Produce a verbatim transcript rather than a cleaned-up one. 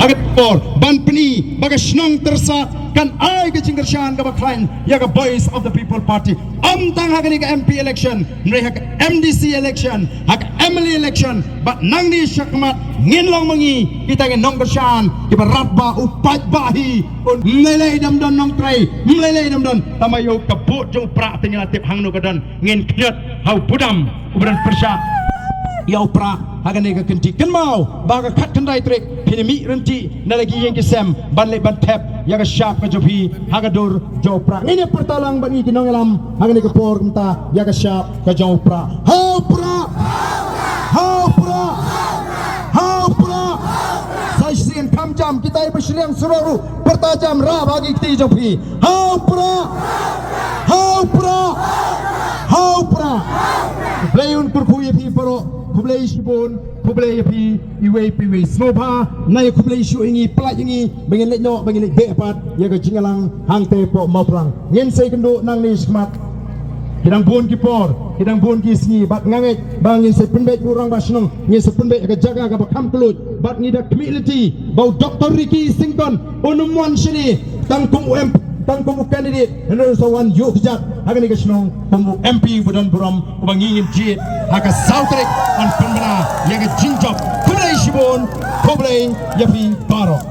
Ka por ban pyni ba ka shnong Tyrsad kan ai ka jingkyrshan kaba khlaiñ ïa ka Voice of the People Party. Ym tang ha kane ka M P election, hynrei ha ka M D C election, ha ka M L A election, bad nangne shakhmat ngin long ma ngi kita ki nongkyrshan kiba rat ba u paidbah hi. Ym lei lei dam don nongtrei, ym lei lei dam don. Tang ma ïa ka vote jong u Prah te ngi la tip hangno ka don. Ngin khñiot ha u budam uba don pyrshah ïa u Prah ha kane ka kynti. Kynmaw ba ka khatkhyndai tarik phin mih ryntih na la ki ïing ki sem ban leit ban thep ïa ka shap ka jong phi ha ka dur jong u Prah. Ngin ïa pyrta lang bad ngi ki nongïalam ha kane ka por kumta ïa ka shap ka jong u Prah. Ha u Prah! Ha u Prah! Ha u Prah! Sa shisien kham jam, kita kiba shiliang surok ruh pyrta jam, rah bha ki kti jong phi. Ha u Prah! Ha u Prah! Ha u Prah! Blei un kyrkhu ïa phi baroh, khublei shibun, khublei ïa phi iwei pa iwei. Sngewbha na ïa khublei shuh ïa ngi, pyllait ïa ngi ba ngin leit noh, ba ngin leit beh pat ïa ka jingïalang hangtei hapoh Mawphlang. Ngin sa ïakynduh nangne shakhmat. Ki dang bun ki por, ki dang bun ki sngi, bad nga ngeit ba ngin sa pynbeit u rangbah shnong, ngin sa pynbeit ha ka jaka kaba kham kylluid, bad ngi da khmih lynti ba u Doctor Ricky Syngkon un ym wan shane tang kum u M P, tang kum u candidate, hynrei un sa wan ïuh kjat ha kane ka shnong kum u M P ba don burom, uba ngi ngin jied ha ka saw tarik ban pynbna ïa ka jingjop. Khublei shibun, khublei ïa phi baroh.